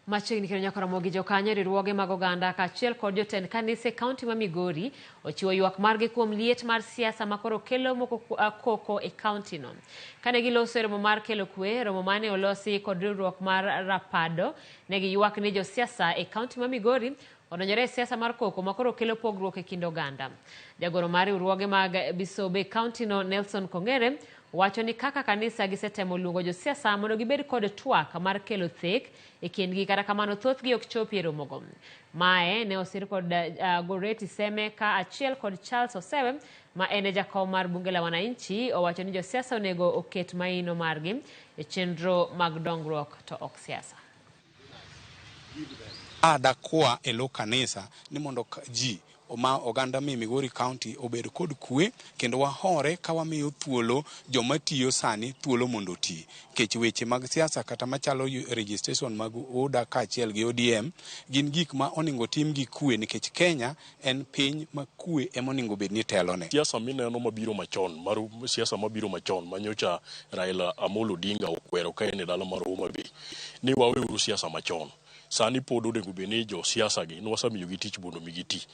Machiegni kendo nyaka romo gi jokanyo riwruoge mag oganda kaachiel kod jotend kanise e kaunti ma Migori ochiwo ywak margi kuom liet mar siasa makoro kelo moko koko e kaunti no. Kane giloso e romo mar kelo kwe, romo mane olosi kod riwruok mar Rapado, ne giywak ni josiasa e kaunti ma Migori odonjore e siasa mar koko makoro kelo pogruok e kind oganda. Jagoro mar riwruoge mag Bisobe e kaunti no Nelson Kongere wacho ni kaka kanisa gisetemo luongo josiasa mondo gibed kod twak mar kelo thek e kindgi kata kamano thothgi ok chopi e romogo. Mae ne osir kod Goreti Seme ka achiel kod Charles Osewe ma en e jakom mar bunge la wananchi owacho ni josiasa onego oket maino margi e chenro mag dongruok to ok siasa. A dakwa e lo kanisa ni mondo ji ma oganda mi Migori County obed kod kwe kendo wahore ka wamiyo thuolo joma tiyo sani thuolo mondo oti. Nikech weche mag siasa kata machalo registration mag UDA kaachiel gi ODM gin gik ma onego tim gi kwe nikech Kenya en piny ma kwe ema onego bed ni telone. Siasa mineno mabiro machon mar siasa mabiro machon manyocha Raila Amolo Odinga okwero ka en e dala mar Homa Bay ni waweuru siasa machon. Sani pod onego bed ni jo siasa gi nwasemiyogi tich mondo mi giti.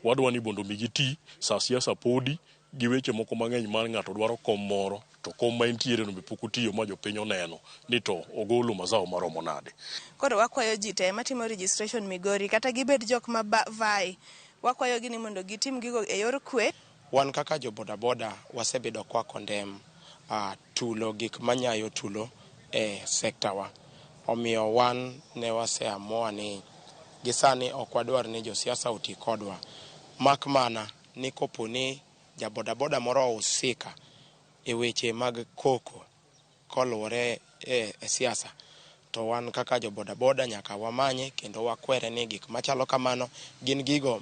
Wadwa ni mondo mi giti sa siasa podi gi weche moko mang'eny mar ng'ato dwaro kom moro to kom ma entiere no be pok otiyo ma jopiny oneno ni to ogolo mazao maromo nade. Koro wakwayo ji te matimo registration Migori kata gibed jok ma vai, wakwayogi ni mondo gitim gigo e yor kwe. Wan kaka jo bodaboda wasebedo kwa condemn tulo gik manyayo tulo e sekta wa. Omiyo wan ne waseamua ni gisani ok wadwar ni josiasa oti kodwa. Mak mana ni kopo ni ja bodaboda moro ohusika e weche mag koko koluwore e siasa to wan kaka jo bodaboda nyaka wamanye kendo wakwere ni gik machalo kamano gin gigo.